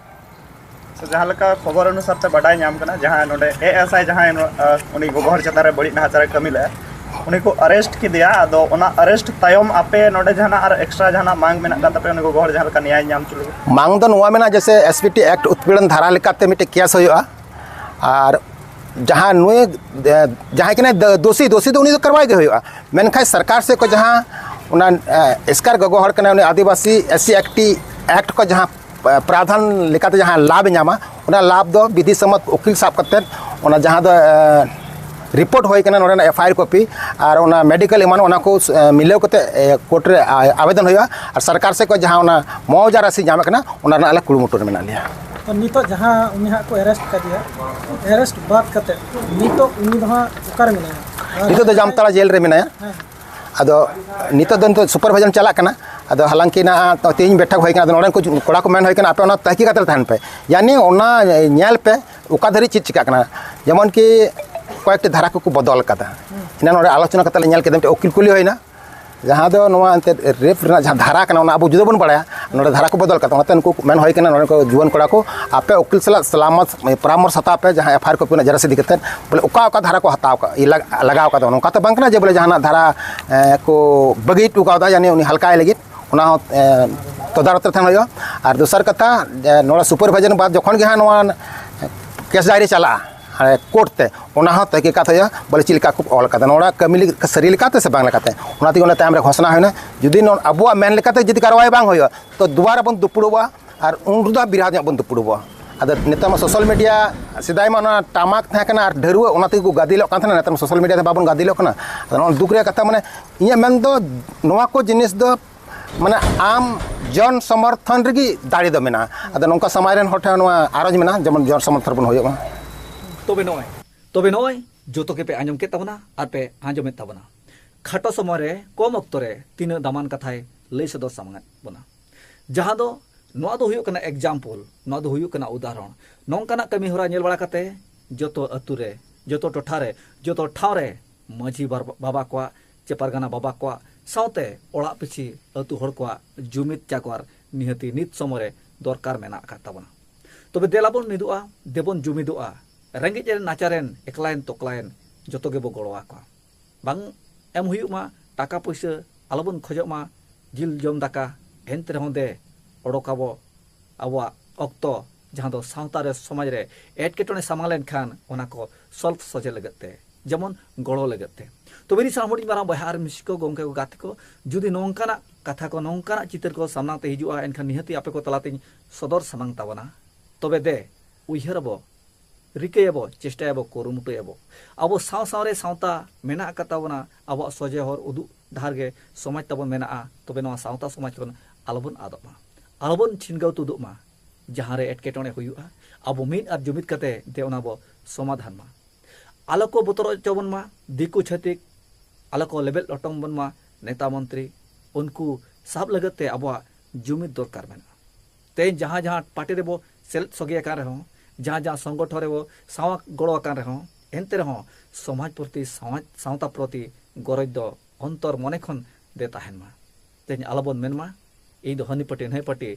ᱥᱮ ᱡᱟᱦᱟᱸ ᱞᱮᱠᱟ ᱠᱷᱚᱵᱚᱨ ᱚᱱᱩᱥᱟᱨ ᱛᱮ ᱵᱟᱰᱟᱭ ᱧᱟᱢ ᱠᱟᱱᱟ, ᱡᱟᱦᱟᱸ ᱱᱚᱰᱮ ᱮ ᱮᱥ ᱟᱭ ᱡᱟᱦᱟᱸᱭ ᱱᱚ-, ᱟ, ᱩᱱᱤ ᱜᱚᱜᱚ ᱦᱚᱲ ᱪᱮᱛᱟᱱ ᱨᱮ ᱵᱟᱹᱲᱤᱡ ᱱᱟᱦᱟᱪᱟᱨᱮ ᱠᱟᱹᱢᱤ ᱞᱮᱫᱼᱟ, ᱩᱱᱤ ᱠᱚ ᱟᱨᱮᱥᱴ ᱠᱮᱫᱮᱭᱟ᱾ ᱟᱫᱚ ᱚᱱᱟ ᱟᱨᱮᱥᱴ ᱛᱟᱭᱚᱢ ᱟᱯᱮ ᱱᱚᱰᱮ ᱡᱟᱦᱟᱱᱟᱜ ᱟᱨ ᱮᱠᱥᱴᱨᱟ ᱡᱟᱦᱟᱱᱟᱜ ᱢᱟᱝ ᱢᱮᱱᱟᱜ ᱠᱟᱱ ᱛᱟᱯᱮᱭᱟ, ᱩᱱᱤ ᱜᱚᱜᱚ ᱦᱚᱲ ᱡᱟᱦᱟᱸ ᱞᱮᱠᱟ ᱱᱮᱭᱟᱭ ᱧᱟᱢ ᱦᱚᱪᱚ ᱞᱟᱹᱜᱤᱫ? ᱢᱟᱝ ᱫᱚ ᱱᱚᱣᱟ ᱢᱮᱱᱟᱜᱼᱟ, ᱡᱮᱭᱥᱮ ᱮᱥ ᱯᱤ ᱴᱤ ᱮᱠᱴ ᱩᱛᱯᱤᱲᱚᱱ ᱫᱷᱟᱨᱟ ᱞᱮᱠᱟᱛᱮ ᱢᱤᱫᱴᱮᱡ ᱠᱮᱥ ᱦᱩᱭᱩᱜᱼᱟ, ᱟᱨ ᱡᱟᱦᱟᱸ ᱱᱩᱭ, ᱮ, ᱡᱟᱦᱟᱸᱭ ᱠᱟᱱᱟᱭ ᱫᱚ-, ᱫᱳᱥᱤ, ᱫᱳᱥᱤ ᱫᱚ ᱩᱱᱤ ᱫᱚ ᱠᱟᱨᱣᱟᱭ ᱜᱮ ᱦᱩᱭᱩᱜᱼᱟ᱾ ᱢᱮᱱᱠᱷᱟᱱ ᱥᱚᱨᱠᱟᱨ ᱥᱮᱫ ᱠᱷᱚᱱ ᱡᱟᱦᱟᱸ ᱚᱱᱟ ᱮᱥᱠᱟᱨ ᱜᱚᱜᱚ ᱦᱚᱲ ᱠᱟᱱᱟᱭ, ᱩᱱᱤ ᱟᱹᱫᱤᱵᱟᱹᱥᱤ ᱮᱥ ᱥᱤ ᱮᱠᱴ ᱮᱠᱴ ᱠᱚ ᱡᱟᱦᱟᱸ ᱯᱨᱟᱫᱷᱟᱱ ᱞᱮᱠᱟᱛᱮ ᱡᱟᱦᱟᱸ ᱞᱟᱵᱷ ᱮ ᱧᱟᱢᱟ, ᱚᱱᱟ ᱞᱟᱵᱷ ᱫᱚ ᱵᱤᱫᱷᱤ ᱥᱚᱢᱢᱚᱛ ᱩᱠᱤᱞ ᱥᱟᱵ ᱠᱟᱛᱮᱫ ᱚᱱᱟ ᱡᱟᱦᱟᱸ ᱫᱚ ᱨᱤᱯᱳᱨᱴ ᱦᱩᱭ ᱠᱟᱱᱟ, ᱱᱚᱰᱮᱱᱟᱜ ᱮᱯᱷ ᱟᱭ ᱟᱨ ᱠᱚᱯᱤ ᱟᱨ ᱚᱱᱟ ᱢᱮᱰᱤᱠᱮᱞ ᱮᱢᱟᱱ, ᱚᱱᱟ ᱠᱚ ᱢᱤᱞᱟᱹᱣ ᱠᱟᱛᱮᱫ ᱠᱳᱨᱴ ᱨᱮ ᱟᱵᱮᱫᱚᱱ ᱦᱩᱭᱩᱜᱼᱟ᱾ ᱟᱨ ᱥᱚᱨᱠᱟᱨ ᱥᱮᱫ ᱠᱷᱚᱱ ᱡᱟᱦᱟᱸ ᱚᱱᱟ ᱢᱩᱟᱣᱡᱟ ᱨᱟᱥᱤ ᱧᱟᱢᱚᱜ ᱠᱟᱱᱟ, ᱚᱱᱟ ᱨᱮᱱᱟᱜ ᱟᱞᱮ ᱠᱩᱨᱩᱢᱩᱴᱩ ᱨᱮ ᱢᱮᱱᱟᱜ ᱞᱮᱭᱟ᱾ ᱛᱚ ᱱᱤᱛᱚᱜ ᱡᱟᱦᱟᱸ ᱩᱱᱤ ᱦᱟᱸᱜ ᱠᱚ ᱮᱨᱮᱥᱴ ᱠᱟᱫᱮᱭᱟ, ᱮᱨᱮᱥᱴ ᱵᱟᱫ ᱠᱟᱛᱮᱫ ᱱᱤᱛᱚᱜ ᱩᱱᱤ ᱫᱚ ᱦᱟᱸᱜ ᱚᱠᱟᱨᱮ ᱢᱮᱱᱟᱭᱟ? ᱱᱤᱛᱚᱜ ᱫᱚ ᱡᱟᱢᱛᱟᱲᱟ ᱡᱮᱞ ᱨᱮ ᱢᱮᱱᱟᱭᱟ᱾ ᱟᱫᱚ ᱱᱤᱛᱚᱜ ᱫᱚ ᱱᱤᱛᱚᱜ ᱥᱩᱯᱟᱨᱵᱷᱟᱭᱡᱟᱨ ᱪᱟᱞᱟᱜ ᱠᱟᱱᱟ᱾ ᱟᱫᱚ ᱦᱟᱞᱟᱝᱠᱤ ᱱᱟᱜ ᱛᱮᱦᱮᱧ ᱵᱮᱴᱷᱟᱠ ᱦᱩᱭ ᱠᱟᱱᱟ, ᱟᱫᱚ ᱱᱚᱰᱮᱱ ᱠᱚ ᱠᱚᱲᱟ ᱠᱚ ᱢᱮᱱ ᱦᱩᱭ ᱠᱟᱱᱟ, ᱟᱯᱮ ᱚᱱᱟ ᱛᱟᱹᱦᱠᱤᱠᱟᱛ ᱨᱮ ᱛᱟᱦᱮᱱ ᱯᱮ, ᱭᱟᱱᱤ ᱚᱱᱟ ᱧᱮᱞ ᱯᱮ ᱚᱠᱟ ᱫᱷᱟᱹᱨᱤᱡ ᱪᱮᱫ ᱪᱤᱠᱟᱹᱜ ᱠᱟᱱᱟ᱾ ᱡᱮᱢᱚᱱ ᱠᱤ ᱠᱚᱭᱮᱠᱴᱤ ᱫᱷᱟᱨᱟ ᱠᱚᱠᱚ ᱵᱚᱫᱚᱞ ᱠᱟᱫᱟ᱾ ᱮᱱᱟᱝ ᱱᱚᱰᱮ ᱟᱞᱳᱪᱚᱱᱟ ᱠᱟᱛᱮ ᱞᱮ ᱧᱮᱞ ᱠᱮᱫᱟ, ᱢᱤᱫᱴᱮᱱ ᱩᱠᱤᱞ ᱠᱩᱞᱤ ᱦᱩᱭᱱᱟ, ᱡᱟᱦᱟᱸ ᱫᱚ ᱱᱚᱣᱟ ᱮᱱᱛᱮᱫ ᱨᱮᱯ ᱨᱮᱱᱟᱜ ᱡᱟᱦᱟᱸ ᱫᱷᱟᱨᱟ ᱠᱟᱱᱟ, ᱚᱱᱟ ᱟᱵᱚ ᱡᱩᱫᱟᱹ ᱵᱚᱱ ᱵᱟᱲᱟᱭᱟ᱾ ᱱᱚᱰᱮ ᱫᱷᱟᱨᱟ ᱠᱚ ᱵᱚᱫᱚᱞ ᱠᱟᱫᱟ, ᱚᱱᱟᱛᱮ ᱱᱩᱠᱩ ᱢᱮᱱ ᱦᱩᱭ ᱠᱟᱱᱟ, ᱱᱚᱰᱮ ᱠᱚ ᱡᱩᱣᱟᱹᱱ ᱠᱚᱲᱟ ᱠᱚ, ᱟᱯᱮ ᱩᱠᱤᱞ ᱥᱟᱞᱟᱜ ᱥᱟᱞᱟᱢᱚᱛ ᱯᱚᱨᱟᱢᱚᱨᱥ ᱦᱟᱛᱟᱣ ᱯᱮ, ᱡᱟᱦᱟᱸ ᱮᱯᱷ ᱟᱭ ᱟᱨ ᱠᱚᱯᱤ ᱨᱮᱱᱟᱜ ᱡᱟᱹᱨᱟᱥᱤ ᱤᱫᱤ ᱠᱟᱛᱮᱫ ᱵᱚᱞᱮ ᱚᱠᱟ ᱚᱠᱟ ᱫᱷᱟᱨᱟ ᱠᱚ ᱦᱟᱛᱟᱣ ᱠᱟᱜ, ᱤᱭᱟᱹ ᱞᱟᱜ-, ᱞᱟᱜᱟᱣ ᱠᱟᱫᱟ, ᱱᱚᱝᱠᱟ ᱛᱚ ᱵᱟᱝ ᱠᱟᱱᱟ ᱡᱮ ᱵᱚᱞᱮ ᱡᱟᱦᱟᱱᱟᱜ ᱫᱷᱟᱨᱟ ᱮ, ᱠᱚ ᱵᱟᱹᱜᱤ ᱦᱚᱴᱚ ᱠᱟᱣᱫᱟ, ᱡᱟᱱᱤ ᱩᱱᱤ ᱦᱟᱞᱠᱟᱭ ᱞᱟᱹᱜᱤᱫ, ᱚᱱᱟ ᱦᱚᱸ ᱮ, ᱛᱚᱫᱟᱨᱚᱛ ᱨᱮ ᱛᱟᱦᱮᱱ ᱦᱩᱭᱩᱜᱼᱟ᱾ ᱟᱨ ᱫᱚᱥᱟᱨ ᱠᱟᱛᱷᱟ, ᱮ, ᱱᱚᱰᱮ ᱥᱩᱯᱟᱨᱵᱷᱟᱭᱡᱟᱨ ᱵᱟᱫ ᱡᱚᱠᱷᱚᱱ ᱜᱮ ᱦᱟᱸᱜ ᱱᱚᱣᱟ ᱠᱮᱥ ᱰᱟᱭᱨᱤ ᱪᱟᱞᱟᱜᱼᱟ ᱦᱟᱱᱮ ᱠᱳᱨᱴ ᱛᱮ, ᱚᱱᱟ ᱦᱚᱸ ᱛᱟᱹᱦᱠᱤᱠᱟᱛ ᱦᱩᱭᱩᱜᱼᱟ, ᱵᱚᱞᱮ ᱪᱮᱫ ᱞᱮᱠᱟ ᱠᱚ ᱚᱞ ᱠᱟᱫᱟ, ᱱᱚᱰᱮ ᱠᱟᱹᱢᱤ ᱞᱟᱹᱜᱤᱫ ᱥᱟᱹᱨᱤ ᱞᱮᱠᱟᱛᱮ ᱥᱮ ᱵᱟᱝ ᱞᱮᱠᱟᱛᱮ᱾ ᱚᱱᱟ ᱛᱮᱜᱮ ᱚᱱᱟ ᱛᱟᱭᱚᱢ ᱨᱮ ᱜᱷᱳᱥᱚᱱᱟ ᱦᱩᱭᱱᱟ᱾ ᱡᱩᱫᱤ ᱱᱚ-, ᱟᱵᱚᱣᱟᱜ ᱢᱮᱱ ᱞᱮᱠᱟᱛᱮ ᱡᱩᱫᱤ ᱠᱟᱨᱣᱟᱭ ᱵᱟᱝ ᱦᱩᱭᱩᱜᱼᱟ, ᱛᱚ ᱫᱩᱵᱟᱨᱟ ᱵᱚᱱ ᱫᱩᱯᱲᱩᱵᱼᱟ, ᱟᱨ ᱩᱱ ᱨᱮᱫᱚ ᱵᱤᱨᱟᱴ ᱧᱚᱜ ᱵᱚᱱ ᱫᱩᱯᱲᱩᱵᱚᱜᱼᱟ᱾ ᱟᱫᱚ ᱱᱮᱛᱟᱨ ᱢᱟ ᱥᱳᱥᱟᱞ ᱢᱤᱰᱤᱭᱟ, ᱥᱮᱫᱟᱭ ᱢᱟ ᱚᱱᱟ ᱴᱟᱢᱟᱠ ᱛᱟᱦᱮᱸ ᱠᱟᱱᱟ ᱟᱨ ᱰᱷᱟᱹᱨᱣᱟᱹᱜ, ᱚᱱᱟ ᱛᱮᱜᱮ ᱠᱚ ᱜᱟᱫᱮᱞᱚᱜ ᱠᱟᱱ ᱛᱟᱦᱮᱱᱟ, ᱱᱮᱛᱟᱨ ᱢᱟ ᱥᱳᱥᱟᱞ ᱢᱤᱰᱤᱭᱟ ᱛᱮ ᱵᱟᱵᱚᱱ ᱜᱟᱫᱮᱞᱚᱜ ᱠᱟᱱᱟ᱾ ᱟᱫᱚ ᱱᱚᱣᱟ ᱫᱩᱠ ᱨᱮᱭᱟᱜ ᱠᱟᱛᱷᱟ, ᱢᱟᱱᱮ, ᱤᱧᱟᱹᱜ ᱢᱮᱱ ᱫᱚ ᱱᱚᱣᱟ ᱠᱚ ᱡᱤᱱᱤᱥ ᱫᱚ, ᱢᱟᱱᱮ, ᱟᱢ ᱡᱚᱱ ᱥᱚᱢᱚᱨᱛᱷᱚᱱ ᱨᱮᱜᱮ ᱫᱟᱲᱮ ᱫᱚ ᱢᱮᱱᱟᱜᱼᱟ᱾ ᱟᱫᱚ ᱱᱚᱝᱠᱟ ᱥᱚᱢᱟᱡᱽ ᱨᱮᱱ ᱦᱚᱲ ᱴᱷᱮᱱ ᱱᱚᱣᱟ ᱟᱨᱚᱡᱽ ᱢᱮᱱᱟᱜᱼᱟ, ᱡᱮᱢᱚᱱ ᱡᱚᱱ ᱥᱚᱢᱚᱨᱛᱷᱚᱱ ᱵᱚᱱ ᱦᱩᱭᱩᱜ ᱢᱟ᱾ ᱛᱚᱵᱮ ᱱᱚᱜᱼᱚᱭ, ᱛᱚᱵᱮ ᱱᱚᱜᱼᱚᱭ ᱡᱚᱛᱚ ᱜᱮᱯᱮ ᱟᱸᱡᱚᱢ ᱠᱮᱫ ᱛᱟᱵᱚᱱᱟ ᱟᱨ ᱯᱮ ᱟᱸᱡᱚᱢᱮᱫ ᱛᱟᱵᱚᱱᱟ᱾ ᱠᱷᱟᱴᱚ ᱥᱚᱢᱚᱭ ᱨᱮ ᱠᱚᱢ ᱚᱠᱛᱚ ᱨᱮ ᱛᱤᱱᱟᱹᱜ ᱫᱟᱢᱟᱱ ᱠᱟᱛᱷᱟᱭ ᱞᱟᱹᱭ ᱥᱚᱫᱚᱨ ᱥᱟᱢᱟᱝ ᱟᱫ ᱵᱚᱱᱟ, ᱡᱟᱦᱟᱸ ᱫᱚ, ᱱᱚᱣᱟ ᱫᱚ ᱦᱩᱭᱩᱜ ᱠᱟᱱᱟ example, ᱱᱚᱣᱟ ᱫᱚ ᱦᱩᱭᱩᱜ ᱠᱟᱱᱟ ᱩᱫᱟᱦᱚᱨᱚᱱ᱾ ᱱᱚᱝᱠᱟᱱᱟᱜ ᱠᱟᱹᱢᱤ ᱦᱚᱨᱟ ᱧᱮᱞ ᱵᱟᱲᱟ ᱠᱟᱛᱮ ᱡᱚᱛᱚ ᱟᱹᱛᱩ ᱨᱮ, ᱡᱚᱛᱚ ᱴᱚᱴᱷᱟ ᱨᱮ, ᱡᱚᱛᱚ ᱴᱷᱟᱶ ᱨᱮ ᱢᱟᱹᱡᱷᱤ ᱵᱟᱨ-, ᱵᱟᱵᱟ ᱠᱚᱣᱟᱜ ᱪᱮ ᱯᱟᱨᱜᱟᱱᱟ ᱵᱟᱵᱟ ᱠᱚᱣᱟᱜ ᱥᱟᱶᱛᱮ ᱚᱲᱟᱜ ᱯᱤᱪᱷᱤ ᱟᱹᱛᱩ ᱦᱚᱲ ᱠᱚᱣᱟᱜ ᱡᱩᱢᱤᱫ ᱡᱟᱜᱣᱟᱨ ᱱᱤᱦᱟᱹᱛᱤ ᱱᱤᱛ ᱥᱚᱢᱚᱭ ᱨᱮ ᱫᱚᱨᱠᱟᱨ ᱢᱮᱱᱟᱜ ᱟᱠᱟᱫ ᱛᱟᱵᱚᱱᱟ᱾ ᱛᱚᱵᱮ ᱫᱮᱞᱟ ᱵᱚᱱ ᱢᱤᱫᱚᱜᱼᱟ, ᱫᱮᱵᱚᱱ ᱡᱩᱢᱤᱫᱚᱜᱼᱟ᱾ ᱨᱮᱸᱜᱮᱡ ᱨᱮᱱ ᱱᱟᱪᱟᱨ ᱨᱮᱱ, ᱮᱠᱞᱟᱭᱮᱱ ᱛᱚᱠᱞᱟᱭᱮᱱ, ᱡᱚᱛᱚ ᱜᱮᱵᱚ ᱜᱚᱲᱚ ᱟᱠᱚᱣᱟ᱾ ᱵᱟᱝ ᱮᱢ ᱦᱩᱭᱩᱜ ᱢᱟ ᱴᱟᱠᱟ ᱯᱩᱭᱥᱟᱹ, ᱟᱞᱚᱵᱚᱱ ᱠᱷᱚᱡᱚᱜ ᱢᱟ ᱡᱤᱞ ᱡᱚᱢ ᱫᱟᱠᱟ, ᱮᱱᱛᱮ ᱨᱮᱦᱚᱸ ᱫᱮ ᱚᱰᱚᱠ ᱟᱵᱚ ᱟᱵᱚᱣᱟᱜ ᱚᱠᱛᱚ, ᱡᱟᱦᱟᱸ ᱫᱚ ᱥᱟᱶᱛᱟ ᱨᱮ, ᱥᱚᱢᱟᱡᱽ ᱨᱮ ᱮᱴᱠᱮᱴᱚᱬᱮ ᱥᱟᱢᱟᱝ ᱞᱮᱱᱠᱷᱟᱱ ᱚᱱᱟ ᱠᱚ ᱥᱚᱞᱵᱷ ᱥᱚᱡᱷᱮ ᱞᱟᱹᱜᱤᱫ ᱛᱮ᱾ ᱡᱮᱢᱚᱱ ᱜᱚᱲᱚ ᱞᱟᱹᱜᱤᱫ ᱛᱮ᱾ ᱛᱚᱵᱮ ᱱᱤᱥᱟᱱ ᱦᱩᱰᱤᱧ ᱢᱟᱨᱟᱝ ᱵᱚᱭᱦᱟ ᱟᱨ ᱢᱤᱥᱤ ᱠᱚ, ᱜᱚᱢᱠᱮ ᱠᱚ, ᱜᱟᱛᱮ ᱠᱚ, ᱡᱩᱫᱤ ᱱᱚᱝᱠᱟᱱᱟᱜ ᱠᱟᱛᱷᱟ ᱠᱚ, ᱱᱚᱝᱠᱟᱱᱟᱜ ᱪᱤᱛᱟᱹᱨ ᱠᱚ ᱥᱟᱢᱱᱟ ᱛᱮ ᱦᱤᱡᱩᱜᱼᱟ, ᱮᱱᱠᱷᱟᱱ ᱱᱤᱦᱟᱹᱛᱤ ᱟᱯᱮ ᱠᱚ ᱛᱟᱞᱟᱛᱮᱧ ᱥᱚᱫᱚᱨ ᱥᱟᱢᱟᱝ ᱛᱟᱵᱚᱱᱟ᱾ ᱛᱚᱵᱮ ᱫᱮ, ᱩᱭᱦᱟᱹᱨ ᱟᱵᱚ, ᱨᱤᱠᱟᱹᱭᱟᱵᱚ, ᱪᱮᱥᱴᱟᱭᱟᱵᱚ, ᱠᱩᱨᱩᱢᱩᱴᱩᱭᱟᱵᱚ᱾ ᱟᱵᱚ ᱥᱟᱶ ᱥᱟᱶᱨᱮ ᱥᱟᱶᱛᱟ ᱢᱮᱱᱟᱜ ᱟᱠᱟᱫ ᱛᱟᱵᱚᱱᱟ, ᱟᱵᱚᱣᱟᱜ ᱥᱚᱡᱷᱮ ᱦᱚᱨ ᱩᱫᱩᱜ ᱰᱟᱦᱟᱨ ᱜᱮ ᱥᱚᱢᱟᱡᱽ ᱛᱟᱵᱚᱱ ᱢᱮᱱᱟᱜᱼᱟ᱾ ᱛᱚᱵᱮ ᱱᱚᱣᱟ ᱥᱟᱶᱛᱟ ᱥᱚᱢᱟᱡᱽ ᱠᱷᱚᱱ ᱟᱞᱚᱵᱚᱱ ᱟᱫᱚᱜ ᱢᱟ, ᱟᱞᱚᱵᱚᱱ ᱪᱷᱤᱱᱜᱟᱹᱣ ᱛᱩᱫᱩᱜ ᱢᱟ᱾ ᱡᱟᱦᱟᱸ ᱨᱮ ᱮᱴᱠᱮᱴᱚᱬᱮ ᱦᱩᱭᱩᱜᱼᱟ, ᱟᱵᱚ ᱢᱤᱫ ᱟᱨ ᱡᱩᱢᱤᱫ ᱠᱟᱛᱮ ᱫᱮ ᱚᱱᱟ ᱵᱚ ᱥᱚᱢᱟᱫᱷᱟᱱ ᱢᱟ᱾ ᱟᱞᱚ ᱠᱚ ᱵᱚᱛᱚᱨ ᱦᱚᱪᱚ ᱵᱚᱱ ᱢᱟ ᱫᱤᱠᱩ ᱪᱷᱟᱹᱛᱤᱠ, ᱟᱞᱚ ᱠᱚ ᱞᱮᱵᱮᱫ ᱞᱚᱴᱚᱢ ᱵᱚᱱ ᱢᱟ ᱱᱮᱛᱟ ᱢᱚᱱᱛᱨᱤ᱾ ᱩᱱᱠᱩ ᱥᱟᱵ ᱞᱟᱹᱜᱤᱫ ᱛᱮ ᱟᱵᱚᱣᱟᱜ ᱡᱩᱢᱤᱫ ᱫᱚᱨᱠᱟᱨ ᱢᱮᱱᱟᱜᱼᱟ᱾ ᱛᱮᱦᱮᱧ ᱡᱟᱦᱟᱸ ᱡᱟᱦᱟᱸ ᱯᱟᱨᱴᱤ ᱨᱮᱵᱚ ᱥᱮᱞᱮᱫ ᱥᱚᱜᱮ ᱟᱠᱟᱱ ᱨᱮᱦᱚᱸ, ᱡᱟᱦᱟᱸ ᱡᱟᱦᱟᱸ ᱥᱚᱝᱜᱚᱴᱷᱚᱱ ᱨᱮᱵᱚ ᱥᱟᱶ ᱜᱚᱲᱚ ᱟᱠᱟᱱ ᱨᱮᱦᱚᱸ, ᱮᱱᱛᱮ ᱨᱮᱦᱚᱸ ᱥᱚᱢᱟᱡᱽ ᱯᱨᱚᱛᱤ, ᱥᱟᱶ-, ᱥᱟᱶᱛᱟ ᱯᱨᱚᱛᱤ ᱜᱚᱨᱚᱡᱽ ᱫᱚ ᱚᱱᱛᱚᱨ ᱢᱚᱱᱮ ᱠᱷᱚᱱ ᱫᱮ ᱛᱟᱦᱮᱱ ᱢᱟ᱾ ᱛᱮᱦᱮᱧ ᱟᱞᱚᱵᱚᱱ ᱢᱮᱱᱢᱟ, "ᱤᱧ ᱫᱚ ᱦᱟᱹᱱᱤ ᱯᱟᱹᱴᱤ ᱱᱟᱹᱭ ᱯᱟᱹᱴᱤ",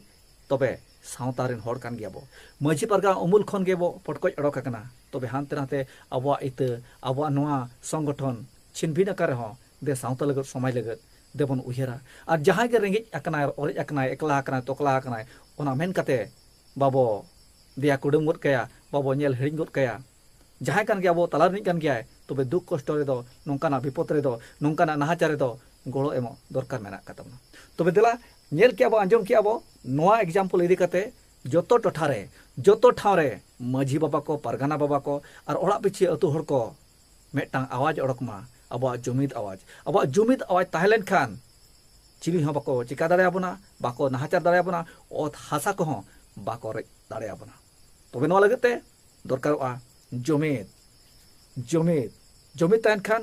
ᱛᱚᱵᱮ ᱥᱟᱶᱛᱟ ᱨᱮᱱ ᱦᱚᱲ ᱠᱟᱱ ᱜᱮᱭᱟᱵᱚ᱾ ᱢᱟᱹᱡᱷᱤ ᱯᱟᱨᱜᱟᱱᱟ ᱩᱢᱩᱞ ᱠᱷᱚᱱ ᱜᱮᱵᱚ ᱯᱚᱴᱠᱚᱡ ᱚᱰᱚᱠ ᱟᱠᱟᱱᱟ᱾ ᱛᱚᱵᱮ ᱦᱟᱱᱛᱮ ᱱᱟᱛᱮ ᱟᱵᱚᱣᱟᱜ ᱤᱛᱟᱹ, ᱟᱵᱚᱣᱟᱜ ᱱᱚᱣᱟ ᱥᱚᱝᱜᱚᱴᱷᱚᱱ ᱪᱷᱤᱱᱵᱷᱤᱱ ᱟᱠᱟᱱ ᱨᱮᱦᱚᱸ, ᱫᱮ ᱥᱟᱶᱛᱟ ᱞᱟᱹᱜᱤᱫ, ᱥᱚᱢᱟᱡᱽ ᱞᱟᱹᱜᱤᱫ ᱫᱮᱵᱚᱱ ᱩᱭᱦᱟᱹᱨᱟ᱾ ᱟᱨ ᱡᱟᱦᱟᱸᱭ ᱜᱮ ᱨᱮᱸᱜᱮᱡ ᱟᱠᱟᱱᱟᱭ, ᱚᱨᱮᱡ ᱟᱠᱟᱱᱟᱭ, ᱮᱠᱞᱟ ᱟᱠᱟᱱᱟᱭ, ᱛᱚᱠᱞᱟ ᱟᱠᱟᱱᱟᱭ, ᱚᱱᱟ ᱢᱮᱱ ᱠᱟᱛᱮ ᱵᱟᱵᱚ ᱫᱮᱭᱟ ᱠᱩᱰᱟᱹᱢ ᱜᱚᱫ ᱠᱟᱭᱟ, ᱵᱟᱵᱚ ᱧᱮᱞ ᱦᱤᱲᱤᱧ ᱜᱚᱫ ᱠᱟᱭᱟ᱾ ᱡᱟᱦᱟᱸᱭ ᱠᱟᱱ ᱜᱮ ᱟᱵᱚ ᱛᱟᱞᱟ ᱨᱤᱱᱤᱡ ᱠᱟᱱ ᱜᱮᱭᱟᱭ, ᱛᱚᱵᱮ ᱫᱩᱠ ᱠᱚᱥᱴᱚ ᱨᱮᱫᱚ, ᱱᱚᱝᱠᱟᱱᱟᱜ ᱵᱤᱯᱚᱫ ᱨᱮᱫᱚ, ᱱᱚᱝᱠᱟᱱᱟᱜ ᱱᱟᱦᱟᱪᱟᱨ ᱨᱮᱫᱚ ᱜᱚᱲᱚ ᱮᱢᱚᱜ ᱫᱚᱨᱠᱟᱨ ᱢᱮᱱᱟᱜ ᱟᱠᱟᱫ ᱛᱟᱵᱚᱱᱟ᱾ ᱛᱚᱵᱮ ᱫᱮᱞᱟ, ᱧᱮᱞ ᱠᱮᱜᱼᱟ ᱵᱚ, ᱟᱸᱡᱚᱢ ᱠᱮᱜᱼᱟ ᱵᱚ, ᱱᱚᱣᱟ example ᱤᱫᱤ ᱠᱟᱛᱮ ᱡᱚᱛᱚ ᱴᱚᱴᱷᱟ ᱨᱮ, ᱡᱚᱛᱚ ᱴᱷᱟᱶ ᱨᱮ ᱢᱟᱹᱡᱷᱤ ᱵᱟᱵᱟ ᱠᱚ, ᱯᱟᱨᱜᱟᱱᱟ ᱵᱟᱵᱟ ᱠᱚ ᱟᱨ ᱚᱲᱟᱜ ᱯᱤᱪᱷᱤ ᱟᱹᱛᱩ ᱦᱚᱲ ᱠᱚ ᱢᱤᱫᱴᱟᱝ ᱟᱣᱟᱡᱽ ᱚᱰᱚᱠ ᱢᱟ, ᱟᱵᱚᱣᱟᱜ ᱡᱩᱢᱤᱫ ᱟᱣᱟᱡᱽ᱾ ᱟᱵᱚᱣᱟᱜ ᱡᱩᱢᱤᱫ ᱟᱣᱟᱡᱽ ᱛᱟᱦᱮᱸ ᱞᱮᱱᱠᱷᱟᱱ ᱪᱤᱞᱤ ᱦᱚᱸ ᱵᱟᱠᱚ ᱪᱤᱠᱟ ᱫᱟᱲᱮᱭᱟᱵᱚᱱᱟ, ᱵᱟᱠᱚ ᱱᱟᱦᱟᱪᱟᱨ ᱫᱟᱲᱮᱭᱟᱵᱚᱱᱟ, ᱚᱛ ᱦᱟᱥᱟ ᱠᱚᱦᱚᱸ ᱵᱟᱠᱚ ᱨᱮᱡ ᱫᱟᱲᱮᱭᱟᱵᱚᱱᱟ᱾ ᱛᱚᱵᱮ ᱱᱚᱣᱟ ᱞᱟᱹᱜᱤᱫ ᱛᱮ ᱫᱚᱨᱠᱟᱨᱚᱜᱼᱟ ᱡᱩᱢᱤᱫ, ᱡᱩᱢᱤᱫ, ᱡᱩᱢᱤᱫ ᱛᱟᱦᱮᱱ ᱠᱷᱟᱱ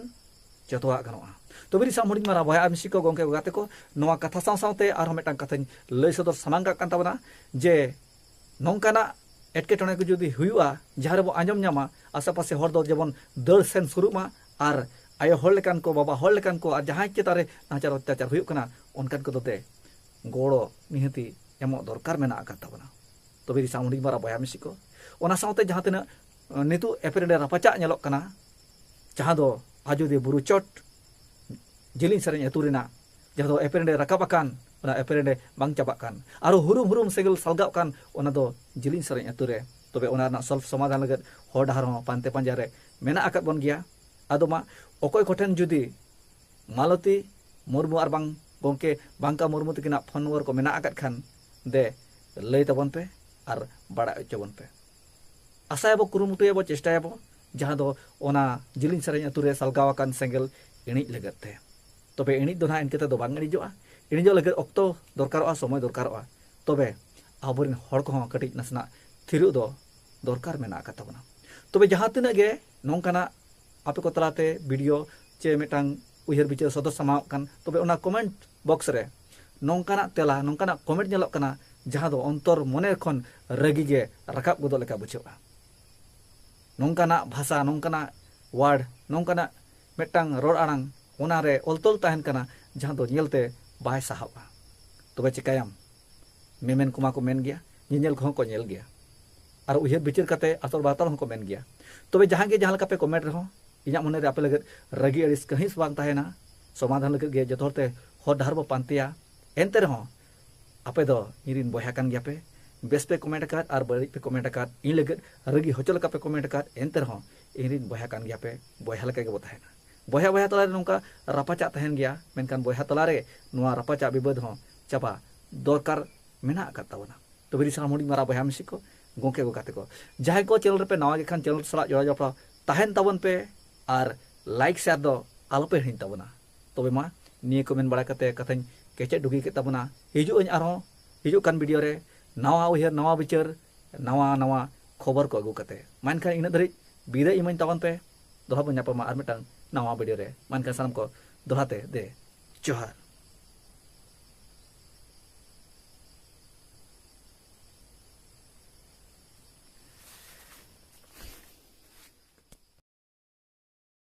ᱡᱚᱛᱚᱣᱟᱜ ᱜᱟᱱᱚᱜᱼᱟ᱾ ᱛᱚᱵᱮ ᱱᱤᱥᱟᱱ ᱦᱩᱰᱤᱧ ᱢᱟᱨᱟᱝ ᱵᱚᱭᱦᱟ ᱟᱨ ᱢᱤᱥᱤ ᱠᱚ, ᱜᱚᱢᱠᱮ ᱠᱚ, ᱜᱟᱛᱮ ᱠᱚ, ᱱᱚᱣᱟ ᱠᱟᱛᱷᱟ ᱥᱟᱶ ᱥᱟᱶᱛᱮ ᱟᱨᱦᱚᱸ ᱢᱤᱫᱴᱟᱝ ᱠᱟᱛᱷᱟᱧ ᱞᱟᱹᱭ ᱥᱚᱫᱚᱨ ᱥᱟᱢᱟᱝ ᱠᱟᱜ ᱠᱟᱱ ᱛᱟᱵᱚᱱᱟ ᱡᱮ ᱱᱚᱝᱠᱟᱱᱟᱜ ᱮᱴᱠᱮᱴᱚᱬᱮ ᱠᱚ ᱡᱩᱫᱤ ᱦᱩᱭᱩᱜᱼᱟ, ᱡᱟᱦᱟᱸ ᱨᱮᱵᱚ ᱟᱸᱡᱚᱢ ᱧᱟᱢᱟ, ᱟᱥᱮ ᱯᱟᱥᱮ ᱦᱚᱲ ᱫᱚ ᱡᱮᱢᱚᱱ ᱫᱟᱹᱲ ᱥᱮᱱ ᱥᱩᱨᱩᱜ ᱢᱟ, ᱟᱨ ᱟᱭᱳ ᱦᱚᱲ ᱞᱮᱠᱟᱱ ᱠᱚ, ᱵᱟᱵᱟ ᱦᱚᱲ ᱞᱮᱠᱟᱱ ᱠᱚ, ᱟᱨ ᱡᱟᱦᱟᱸᱭ ᱪᱮᱛᱟᱱ ᱨᱮ ᱱᱟᱦᱟᱪᱟᱨ ᱚᱛᱛᱟᱪᱟᱨ ᱦᱩᱭᱩᱜ ᱠᱟᱱᱟ, ᱚᱱᱠᱟᱱ ᱠᱚᱫᱚ ᱛᱮ ᱜᱚᱲᱚ ᱱᱤᱦᱟᱹᱛᱤ ᱮᱢᱚᱜ ᱫᱚᱨᱠᱟᱨ ᱢᱮᱱᱟᱜ ᱟᱠᱟᱫ ᱛᱟᱵᱚᱱᱟ᱾ ᱛᱚᱵᱮ ᱫᱤᱥᱚᱢ ᱦᱩᱰᱤᱧ ᱢᱟᱨᱟᱝ ᱵᱚᱭᱦᱟ ᱢᱤᱥᱤ ᱠᱚ, ᱚᱱᱟ ᱥᱟᱶᱛᱮ ᱡᱟᱦᱟᱸ ᱛᱤᱱᱟᱹᱜ, ᱟᱸ, ᱱᱤᱛᱚᱜ ᱮᱯᱮᱨᱮᱸᱰᱮ ᱨᱟᱯᱟᱪᱟᱜ ᱧᱮᱞᱚᱜ ᱠᱟᱱᱟ, ᱡᱟᱦᱟᱸ ᱫᱚ ᱟᱡᱳᱫᱤᱭᱟᱹ ᱵᱩᱨᱩ ᱪᱚᱴ ᱡᱤᱞᱤᱧ ᱥᱮᱨᱮᱧ ᱟᱹᱛᱩ ᱨᱮᱱᱟᱜ, ᱡᱟᱦᱟᱸ ᱫᱚ ᱮᱯᱮᱨᱮᱸᱰᱮ ᱨᱟᱠᱟᱵ ᱟᱠᱟᱱ, ᱚᱱᱟ ᱮᱯᱮᱨᱮᱸᱰᱮ ᱵᱟᱝ ᱪᱟᱵᱟᱜ ᱠᱟᱱ, ᱟᱨᱚ ᱦᱩᱨᱩᱢ ᱦᱩᱨᱩᱢ ᱥᱮᱸᱜᱮᱞ ᱥᱟᱞᱜᱟᱜ ᱠᱟᱱ, ᱚᱱᱟ ᱫᱚ ᱡᱤᱞᱤᱧ ᱥᱮᱨᱮᱧ ᱟᱹᱛᱩ ᱨᱮ᱾ ᱛᱚᱵᱮ ᱚᱱᱟ ᱨᱮᱱᱟᱜ ᱥᱚᱞᱵᱷ ᱥᱚᱢᱟᱫᱷᱟᱱ ᱞᱟᱹᱜᱤᱫ ᱦᱚᱨ ᱰᱟᱦᱟᱨ ᱦᱚᱸ ᱯᱟᱱᱛᱮ ᱯᱟᱸᱡᱟ ᱨᱮ ᱢᱮᱱᱟᱜ ᱟᱠᱟᱫ ᱵᱚᱱ ᱜᱮᱭᱟ᱾ ᱟᱫᱚ ᱢᱟ, ᱚᱠᱚᱭ ᱠᱚᱴᱷᱮᱱ ᱡᱩᱫᱤ ᱢᱟᱞᱚᱛᱤ ᱢᱩᱨᱢᱩ ᱟᱨ ᱵᱟᱝ ᱜᱚᱢᱠᱮ ᱵᱟᱝᱠᱟ ᱢᱩᱨᱢᱩ ᱛᱟᱹᱠᱤᱱᱟᱜ ᱯᱷᱳᱱ ᱱᱚᱢᱵᱚᱨ ᱠᱚ ᱢᱮᱱᱟᱜ ᱟᱠᱟᱫ ᱠᱷᱟᱱ, ᱫᱮ ᱞᱟᱹᱭ ᱛᱟᱵᱚᱱ ᱯᱮ ᱟᱨ ᱵᱟᱲᱟᱭ ᱦᱚᱪᱚ ᱵᱚᱱ ᱯᱮ᱾ ᱟᱥᱟᱭᱟᱵᱚ, ᱠᱩᱨᱩᱢᱩᱴᱩᱭᱟᱵᱚ, ᱪᱮᱥᱴᱟᱭᱟᱵᱚ, ᱡᱟᱦᱟᱸ ᱫᱚ ᱚᱱᱟ ᱡᱤᱞᱤᱧ ᱥᱮᱨᱮᱧ ᱟᱹᱛᱩ ᱨᱮ ᱥᱟᱞᱜᱟᱣ ᱟᱠᱟᱱ ᱥᱮᱸᱜᱮᱞ ᱤᱬᱤᱡ ᱞᱟᱹᱜᱤᱫ ᱛᱮ᱾ ᱛᱚᱵᱮ ᱤᱬᱤᱡ ᱫᱚ ᱱᱟᱦᱟᱜ ᱤᱱᱠᱟᱹ ᱛᱮᱫᱚ ᱵᱟᱝ ᱤᱬᱤᱡᱚᱜᱼᱟ᱾ ᱤᱬᱤᱡᱚᱜ ᱞᱟᱹᱜᱤᱫ ᱚᱠᱛᱚ ᱫᱚᱨᱠᱟᱨᱚᱜᱼᱟ, ᱥᱚᱢᱚᱭ ᱫᱚᱨᱠᱟᱨᱚᱜᱼᱟ᱾ ᱛᱚᱵᱮ ᱟᱵᱚᱨᱮᱱ ᱦᱚᱲ ᱠᱚᱦᱚᱸ ᱠᱟᱹᱴᱤᱡ ᱱᱟᱥᱮᱱᱟᱜ ᱛᱷᱤᱨᱚᱜ ᱫᱚ ᱫᱚᱨᱠᱟᱨ ᱢᱮᱱᱟᱜ ᱟᱠᱟᱫ ᱛᱟᱵᱚᱱᱟ᱾ ᱛᱚᱵᱮ ᱡᱟᱦᱟᱸ ᱛᱤᱱᱟᱹᱜ ᱜᱮ ᱱᱚᱝᱠᱟᱱᱟᱜ ᱟᱯᱮ ᱠᱚ ᱛᱟᱞᱟᱛᱮ ᱵᱷᱤᱰᱤᱭᱳ ᱪᱮ ᱢᱤᱫᱴᱟᱝ ᱩᱭᱦᱟᱹᱨ ᱵᱤᱪᱟᱹᱨ ᱥᱚᱫᱚᱨ ᱥᱟᱢᱟᱣᱚᱜ ᱠᱟᱱ, ᱛᱚᱵᱮ ᱚᱱᱟ ᱠᱚᱢᱮᱱᱴ ᱵᱚᱠᱥ ᱨᱮ ᱱᱚᱝᱠᱟᱱᱟᱜ ᱛᱮᱞᱟ, ᱱᱚᱝᱠᱟᱱᱟᱜ ᱠᱚᱢᱮᱱᱴ ᱧᱮᱞᱚᱜ ᱠᱟᱱᱟ, ᱡᱟᱦᱟᱸ ᱫᱚ ᱚᱱᱛᱚᱨ ᱢᱚᱱᱮ ᱠᱷᱚᱱ ᱨᱟᱹᱜᱤ ᱜᱮ ᱨᱟᱠᱟᱵ ᱜᱚᱫᱚᱜ ᱞᱮᱠᱟ ᱵᱩᱡᱷᱟᱹᱜᱼᱟ᱾ ᱱᱚᱝᱠᱟᱱᱟᱜ ᱵᱷᱟᱥᱟ, ᱱᱚᱝᱠᱟᱱᱟᱜ ᱣᱟᱨᱰ, ᱱᱚᱝᱠᱟᱱᱟᱜ ᱢᱤᱫᱴᱟᱝ ᱨᱚᱲ ᱟᱲᱟᱝ ᱚᱱᱟᱨᱮ ᱚᱞ ᱛᱚᱞ ᱛᱟᱦᱮᱱ ᱠᱟᱱᱟ, ᱡᱟᱦᱟᱸ ᱫᱚ ᱧᱮᱞᱛᱮ ᱵᱟᱭ ᱥᱟᱦᱟᱣᱼᱟ᱾ ᱛᱚᱵᱮ ᱪᱤᱠᱟᱹᱭᱟᱢ? ᱢᱮᱢᱮᱱ ᱠᱚᱢᱟ ᱠᱚ ᱢᱮᱱ ᱜᱮᱭᱟ, ᱧᱮᱧᱮᱞ ᱠᱚᱦᱚᱸ ᱠᱚ ᱧᱮᱞ ᱜᱮᱭᱟ, ᱟᱨ ᱩᱭᱦᱟᱹᱨ ᱵᱤᱪᱟᱹᱨ ᱠᱟᱛᱮ ᱟᱥᱚᱞ ᱵᱟᱛᱟᱞ ᱦᱚᱸᱠᱚ ᱢᱮᱱ ᱜᱮᱭᱟ᱾ ᱛᱚᱵᱮ ᱡᱟᱦᱟᱸ ᱜᱮ ᱡᱟᱦᱟᱸ ᱞᱮᱠᱟ ᱯᱮ ᱠᱚᱢᱮᱱᱴ ᱨᱮᱦᱚᱸ, ᱤᱧᱟᱹᱜ ᱢᱚᱱᱮᱨᱮ ᱟᱯᱮ ᱞᱟᱹᱜᱤᱫ ᱨᱟᱹᱜᱤ ᱟᱹᱲᱤᱥ ᱠᱟᱹᱦᱤᱥ ᱵᱟᱝ ᱛᱟᱦᱮᱱᱟ᱾ ᱥᱚᱢᱟᱫᱷᱟᱱ ᱞᱟᱹᱜᱤᱫ ᱜᱮ ᱡᱚᱛᱚ ᱦᱚᱲᱛᱮ ᱦᱚᱨ ᱰᱟᱦᱟᱨ ᱵᱚ ᱯᱟᱱᱛᱮᱭᱟ᱾ ᱮᱱᱛᱮ ᱨᱮᱦᱚᱸ ᱟᱯᱮ ᱫᱚ ᱤᱧᱨᱮᱱ ᱵᱚᱭᱦᱟ ᱠᱟᱱ ᱜᱮᱭᱟᱯᱮ᱾ ᱵᱮᱥ ᱯᱮ ᱠᱚᱢᱮᱱᱴ ᱟᱠᱟᱫ ᱟᱨ ᱵᱟᱹᱲᱤᱡ ᱯᱮ ᱠᱚᱢᱮᱱᱴ ᱟᱠᱟᱫ, ᱤᱧ ᱞᱟᱹᱜᱤᱫ ᱨᱟᱹᱜᱤ ᱦᱚᱪᱚ ᱞᱮᱠᱟ ᱯᱮ ᱠᱚᱢᱮᱱᱴ ᱟᱠᱟᱫ, ᱮᱱᱛᱮ ᱨᱮᱦᱚᱸ ᱤᱧᱨᱮᱱ ᱵᱚᱭᱦᱟ ᱠᱟᱱ ᱜᱮᱭᱟᱯᱮ᱾ ᱵᱚᱭᱦᱟ ᱞᱮᱠᱟ ᱜᱮᱵᱚ ᱛᱟᱦᱮᱱᱟ᱾ ᱵᱚᱭᱦᱟ ᱵᱚᱭᱦᱟ ᱛᱟᱞᱟᱨᱮ ᱱᱚᱝᱠᱟ ᱨᱟᱯᱟᱪᱟᱜ ᱛᱟᱦᱮᱱ ᱜᱮᱭᱟ, ᱢᱮᱱᱠᱷᱟᱱ ᱵᱚᱭᱦᱟ ᱛᱟᱞᱟᱨᱮ ᱱᱚᱣᱟ ᱨᱟᱯᱟᱪᱟᱜ ᱵᱤᱵᱟᱹᱫ ᱦᱚᱸ ᱪᱟᱵᱟ ᱫᱚᱨᱠᱟᱨ ᱢᱮᱱᱟᱜ ᱟᱠᱟᱫ ᱛᱟᱵᱚᱱᱟ᱾ ᱛᱚᱵᱮ ᱫᱤᱥᱚᱢ ᱦᱩᱰᱤᱧ ᱢᱟᱨᱟᱝ ᱵᱚᱭᱦᱟ ᱢᱤᱥᱤ ᱠᱚ, ᱜᱚᱢᱠᱮ ᱠᱚ, ᱜᱟᱛᱮ ᱠᱚ, ᱡᱟᱦᱟᱸᱭ ᱠᱚ ᱪᱮᱱᱮᱞ ᱨᱮᱯᱮ ᱱᱟᱣᱟ ᱜᱮ ᱠᱷᱟᱱ, ᱪᱮᱱᱮᱞ ᱥᱟᱞᱟᱜ ᱡᱚᱲᱟᱣ ᱡᱚᱯᱲᱟᱣ ᱛᱟᱦᱮᱱ ᱛᱟᱵᱚᱱ ᱯᱮ ᱟᱨ ᱞᱟᱭᱤᱠ ᱥᱮᱭᱟᱨ ᱫᱚ ᱟᱞᱚᱯᱮ ᱦᱤᱲᱤᱧ ᱛᱟᱵᱚᱱᱟ᱾ ᱛᱚᱵᱮ ᱢᱟ, ᱱᱤᱭᱟᱹ ᱠᱚ ᱢᱮᱱ ᱵᱟᱲᱟ ᱠᱟᱛᱮ ᱠᱟᱛᱷᱟᱧ ᱠᱮᱪᱮᱫ ᱰᱩᱜᱤ ᱠᱮᱫ ᱛᱟᱵᱚᱱᱟ᱾ ᱦᱤᱡᱩᱜ ᱟᱹᱧ ᱟᱨᱦᱚᱸ ᱦᱤᱡᱩᱜ ᱠᱟᱱ ᱵᱷᱤᱰᱤᱭᱳ ᱨᱮ ᱱᱟᱣᱟ ᱩᱭᱦᱟᱹᱨ, ᱱᱟᱣᱟ ᱵᱤᱪᱟᱹᱨ, ᱱᱟᱣᱟ ᱱᱟᱣᱟ ᱠᱷᱚᱵᱚᱨ ᱠᱚ ᱟᱹᱜᱩ ᱠᱟᱛᱮ᱾ ᱢᱟ ᱮᱱᱠᱷᱟᱱ ᱤᱱᱟᱹᱜ ᱫᱷᱟᱹᱨᱤᱡ ᱵᱤᱫᱟᱹᱭ ᱤᱢᱟᱹᱧ ᱛᱟᱵᱚᱱ ᱯᱮ᱾ ᱫᱚᱦᱲᱟ ᱵᱚᱱ ᱧᱟᱯᱟᱢᱟ ᱟᱨ ᱢᱤᱫᱴᱟᱝ ᱱᱟᱣᱟ ᱵᱷᱤᱰᱤᱭᱳ ᱨᱮ᱾ ᱢᱟ ᱮᱱᱠᱷᱟᱱ ᱥᱟᱱᱟᱢ ᱠᱚ ᱫᱚᱦᱲᱟ ᱛᱮ ᱫᱮ ᱡᱚᱦᱟᱨ᱾